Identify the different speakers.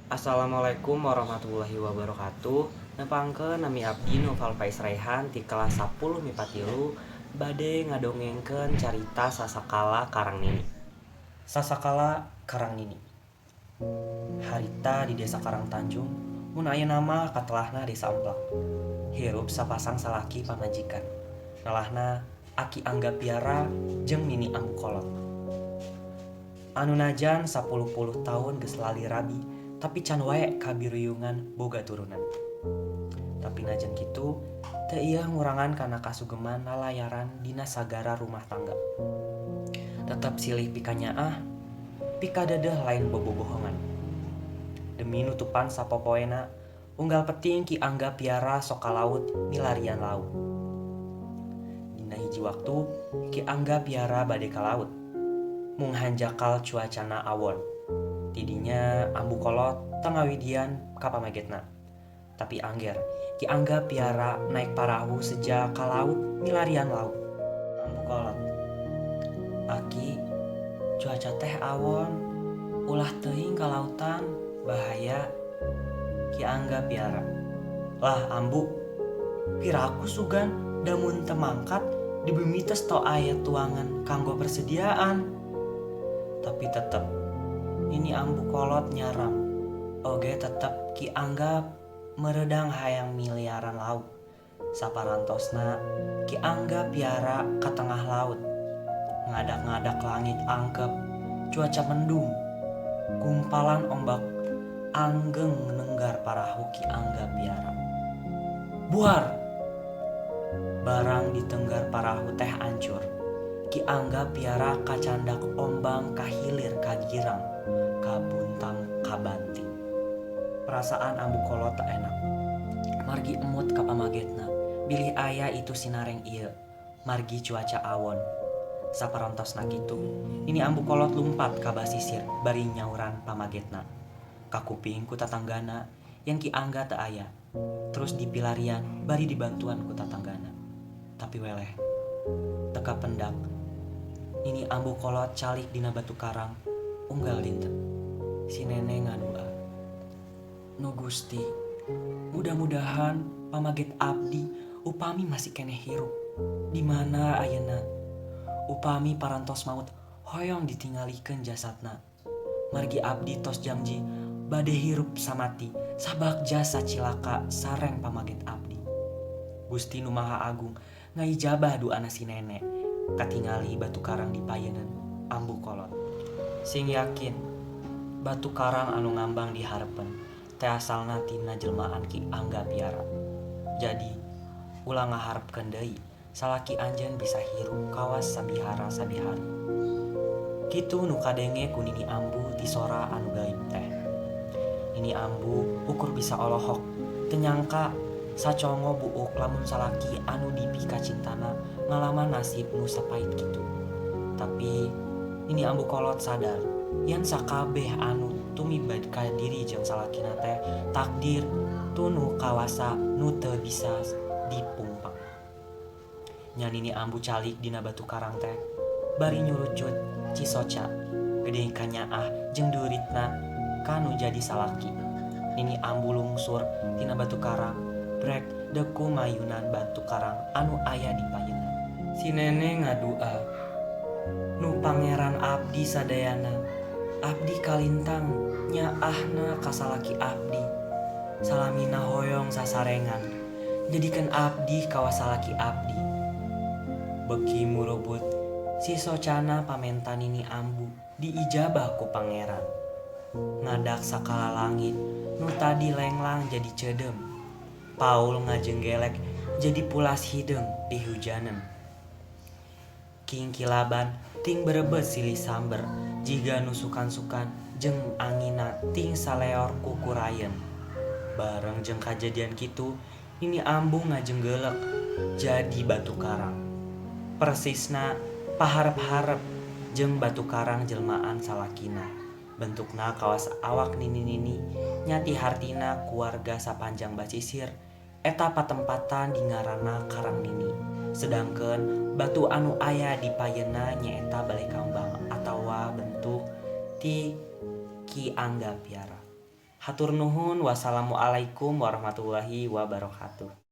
Speaker 1: Assalamualaikum warahmatullahi wabarakatuh. Nepangkeun, nami abdi Noval Faiz Raihan ti kelas 10 MIPA 3 bade ngadongengkeun carita Sasakala Karang Nini. Sasakala Karang Nini. Harita di Desa Karang Tanjung, mun ayeuna mah katelahna Desa Emplak. Hirup sapasang salaki pamajikan. Ngelahna Aki Angga Piara jeung Nini Ambu Kolot. Anu najan sapuluh-puluh tahun geus lali rabi, tapi can wae kabiruyungan boga turunan. Tapi najan kitu, teu ieu ngurangan kana kasugeman lalayaran dina sagara rumah tangga. Tetep silih pikanyaah, pikadedeh lain bobohongan. Demi nutupan sapopoena, unggal peuting Ki Angga Piara sok ka laut milarian lauk. Dina hiji waktu, Ki Angga Piara bade ka laut. Mung hanjakal cuacana awon. Tidinya Ambu Kolot teu ngawidian ka pamagetna. Tapi angger, Ki Angga Piara naik parahu seja ka laut milarian lauk. Ambu Kolot, "Aki, cuaca teh awon, ulah teuing ka lautan, bahaya." Ki Angga Piara, "Lah Ambu, piraku sugan da mun teu mangkat di bumi teh tos aya tuangan kanggo persediaan." Tapi tetep Nini Ambu Kolot nyaram. Oge tetep Ki Angga meredang hayang miliaran lauk. Saparantosna Ki Angga Piara ka tengah laut. Ngadak-ngadak langit angkep, cuaca mendung. Gumpalan ombak anggeng nenggar parahu Ki Angga Piara. Buar! Barang ditenggar parahu teh ancur. Ki Angga Piara kacandak ombang kahilir ka girang, kabuntang kabanting. Perasaan Ambu Kolot teu enak. Margi emut ka pamagetna, bilih aya itu sinareng ieu, margi cuaca awon. Saparantosna kitu, Nini Ambu Kolot lumpat ka basisir bari nyauran pamagetna. Kakuping ku tatanggana yang Ki Angga teu aya. Terus dipilarian bari dibantuan ku tatanggana. Tapi weleh, teu kapendak. Nini Ambu Kolot calik dina batu karang unggal dinten. Si nenek ngadua. "Nu Gusti, mudah-mudahan pamaget abdi upami masih keneh hirup. Di mana ayeuna? Upami parantos maut, hoyong ditinggalikeun jasadna. Margi abdi tos janji bade hirup samati sabagja sacilaka sareng pamaget abdi." Gusti Nu Maha Agung ngaijabah duana si nenek. Katingali batu karang di payeuneun Ambu Kolot. Sing yakin, batu karang anu ngambang di hareupeun teh asalna tina jelmaan Ki Angga Piara. Jadi ulah ngaharepkeun deui salaki anjeun bisa hirup kawas sabihara sabihari. Kitu nu kadenge ku Nini Ambu ti sora anu gaib teh. Nini Ambu ukur bisa olohok, teu nyangka sacongo buuk lamun salaki anu dipikacintana ngalaman nasib nu sapait kitu. Tapi Nini Ambu Kolot sadar yen sakabeh anu tumibad ka diri jeung salakina teh takdir ti Nu Kawasa nu teu bisa dipungpang. Nya Nini Ambu calik dina batu karang teh bari nyurucut cisoca gede kanyaah jeung duritna ka nu jadi salaki. Nini Ambu lungsur tina batu karang, brek deku mayunan batu karang anu aya di payeunan. Si nenek ngadua, "Nu Pangeran abdi sadayana, abdi kalintang nyaahna ka salaki abdi. Salamina hoyong sasarengan, jadikeun abdi kawas salaki abdi." Beki murubut si socana pamenta Nini Ambu diijabah ku Pangeran. Ngadak sakala langit nu tadi lenglang jadi ceudem. Paul ngajenggelek jadi pulas hideung dihujaneun. Kingkilaban ting berebet silih samber jiga nu sukan-sukan jeung anginna ting saleor kukurayeun. Bareng jeung kajadian kitu, Nini Ambu ngajenggelek jadi batu karang. Persisna paharep-harep jeung batu karang jelmaan salakina. Bentukna kawas awak nini-nini, nya ti hartina ku warga sapanjang basisir eta patempatan dingaranna Karang Nini. Sedangkeun batu anu aya di payeuna nyaeta balai kambang atawa bentuk ti Ki Angga Piara. Hatur nuhun, wassalamualaikum warahmatullahi wabarakatuh.